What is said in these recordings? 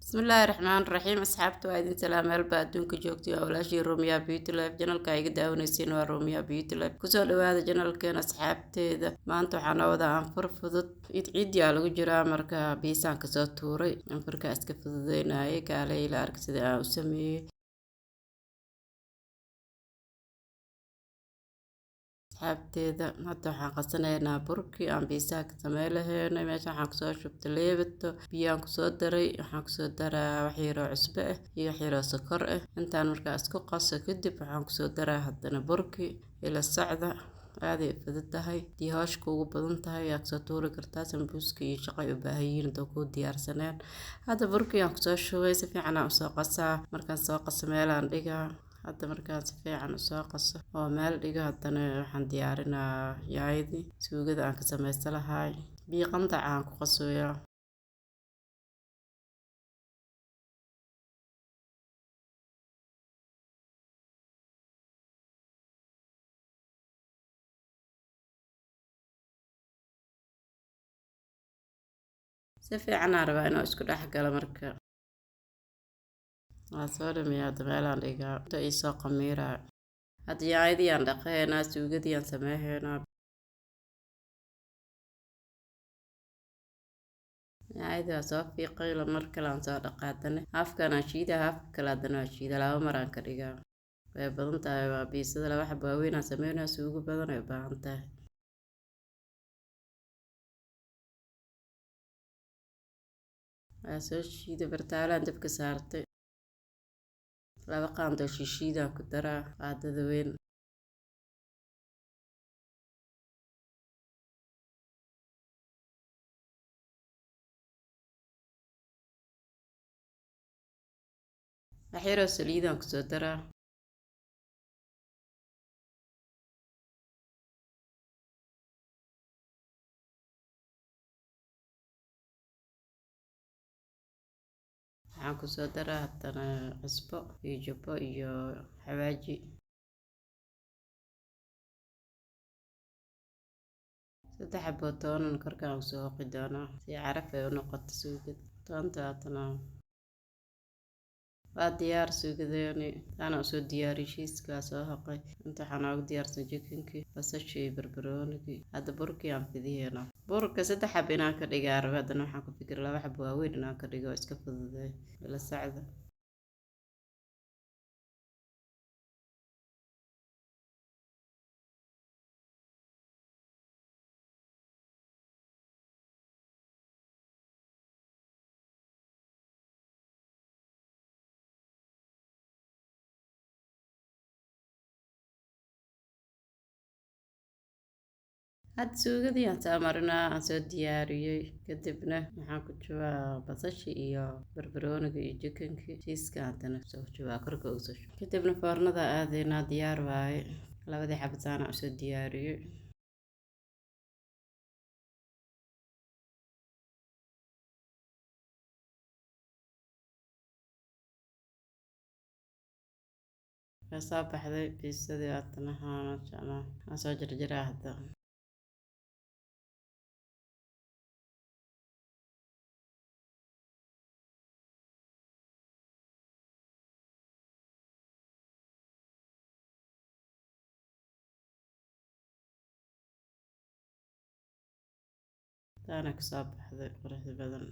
Bismillaahi Raxmaani Raxiim. Asxaabta, waa idin salaam meelba adduunka joogtay. Waa walaashii Rumiya Beauty Life. Channelka iga daawanaysiin waa Rumiya Beauty Life. Kusoo dhawaada channelkeena, asxaabteeda. Maanta waxaa noo wadaa anfur fudud. Ciid ciidiyaa lagu jiraa, marka biisaan kasoo tuuray, anfurkaa iska fududeynayay. Kaale ila arka sida aan u sameeyey, asxaabteeda. Hadda waxaan qasanaynaa burkii aan biisaha ka samey lahaynay. Meesha waxaan kusoo shubtay leebato, biyaan kusoo daray, waxaan kusoo daraa wax yaroo cusbo ah iyo wax yaroo sokor ah. Intaan markaa isku qaso kadib, waxaan kusoo daraa haddana burkii. Ila socda, aaday u fudud tahay. Hadii hawsha kuugu badan tahay, yaa kasoo tuuri kartaa sambuuska iyo shaqo ay u baahan yihiin hadoo kuu diyaarsaneen. Hadda burkii aan kusoo shubay, si fiican aan usoo qasaa. Markaan soo qaso, meelaan dhigaa. Hadda markaan si fiican usoo qaso oo meel dhigo, haddana waxaan diyaarinaa yaayadii suugada aan ka sameysan lahaay. Biyo qandac aan ku qasoyaa. Si fiican aan rabaa inuu isku dhex galo. Marka waa soo dhameeya, hadda meelaan dhigaa inta iisoo qamiiraa. Hadda yaayadii aan dhaqaynaa, suugadii aan sameyhaynaa. Yaayadii waa soo fiiqay, mar kale aan soo dhaqaa. Haddana haafkan aan shiidaa, haafka kale haddana waa shiidaa, laba mar aan ka dhigaa. Way badan tahay, waa biisada laba xabo waaweyn aan sameynaya, suugo badan ay u baahan tahay. Waa soo shiiday, bartaalaan dabka saartay, laba qaando shishiidaan ku daraa, qaadada weyn. Wax yaroo saliidaan kusoo daraa. Waxaan kusoo daraa haddana cusbo iyo jubbo iyo xawaaji. Saddex xaboo toonan korkaan kusoo hoqi doonaa si caraf ay u noqoto suugada toonta. Haddana waa diyaar suugadeeni, taana usoo diyaariyey. Cheeseka waa soo hoqay. Inta waxaa noogu diyaarsan chickenkii, basashii iyo barbaroonigii. Hadda burkii aan fidiyeena. Burka saddex xab inaan ka dhigaa raba, haddana waxaan ku fikir laba xab waaweyn inaan ka dhigo, iska fududeey. Ila socda. Hadda suugadii aan soo marinaa, aan soo diyaariyey. Kadibna waxaan ku shubaa basashii iyo barbarooniga iyo chickenkii. Cheeseka haddana soo shubaa, korka uga soo shuba. Kadibna foornada aadaynaa. Diyaar waaye. Labadii xabitaan aan usoo diyaariyey. Way soo baxday biisadii waatanaha, maasha Allah. Waan soo jarjaraa hadda. Taana kasoo baxday quruxda badan,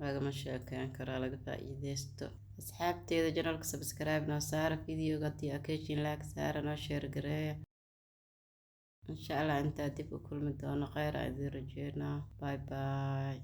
lagama sheekeyn karaa. Laga faa'iideysto, asxaabteeda. Channelka subscribe noo saara, videoga haddii aa ka heshiin like saara, noo share gareeya. Insha Allah intaa dib u kulmi doono, kheyr aan idin rajeynaa. Bye bye.